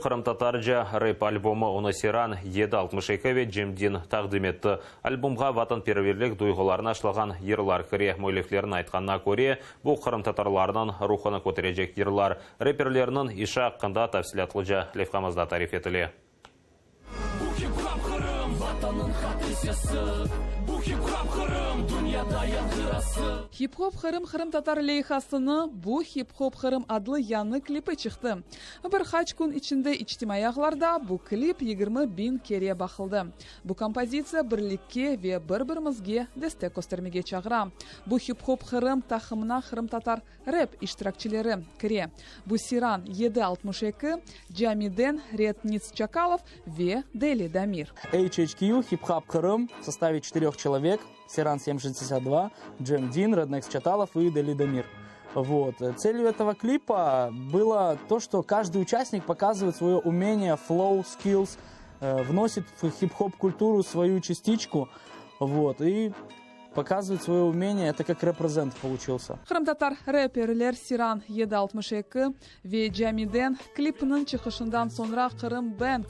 Qırımtatarca rep albomı, onı Seyran 762 ve Cemdin taqdim etti. Albomğa vatanperverlik duyğularını aşlağan yırlar kire. Müelliflerniñ aytqanına köre, bu qırımtatarlarnıñ ruhunı köterecek yırlar. Reperlerniñ işi aqqında tafsilâtlıca levhamızda tarif etile. Bu hip-hop Qırım, Vatannıñ qattı sesi. Bu hip-hop Qırım, dünyada yañğırası. Hip-hop Qırım qırımtatar leyhasını Bu hip-hop Qırım adlı yañı klipi çıqtı. Bir qaç kün içinde içtimaiy ağlarda bu klip 20 biñ kere baqıldı. Bu kompozitsiya birlikke ve bir-birimizge destek köstermege çağıra. Bu hip-hop Qırım taqımına qırımtatar rep iştirakçileri kire. Bu Siran 762, Camiden Redniц Çakalov ve Deli Damir. HHQ, Hip Hop Крым в составе четырех человек. Сиран 762, Джем Дин, Rednex Чаталов и Дели Дамир. Вот. Целью этого клипа было то, что каждый участник показывает свое умение, flow, skills, вносит в хип-хоп культуру свою частичку, вот, и показывает свое умение. Это как represent получился. Qırımtatar reperler Siran 762 ve Camiden klipiniñ çıqışından soñra Qırım Bang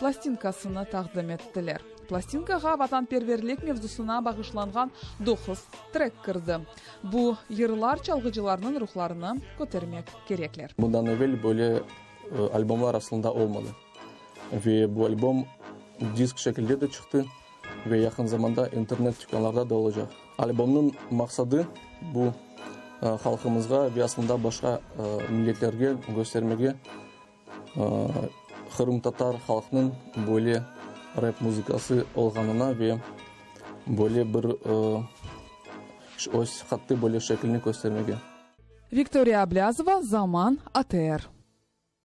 plastinkasını taqdim ettiler. Plastinkağa vatanperverlik mevzusına bağışlanğan 9 trek kirdi. Bu yırlar çalğıcılarnıñ ruhlarını kötermek kerekler. Bundan evel böyle albomlar aslında olmadı. Ve bu albom disk şekilde de çıqtı ve yaqın zamanda internet tükânlarda da olacaq. Albomnıñ maqsadı bu halqımızğa ve aslında başqa milletlerge köstermege qırımtatar halqnıñ böyle rep muzıkası olğanına ve böyle bir öz qattı böyle şeklini köstermege. Viktoriya Ablâzova, Zaman, ATR.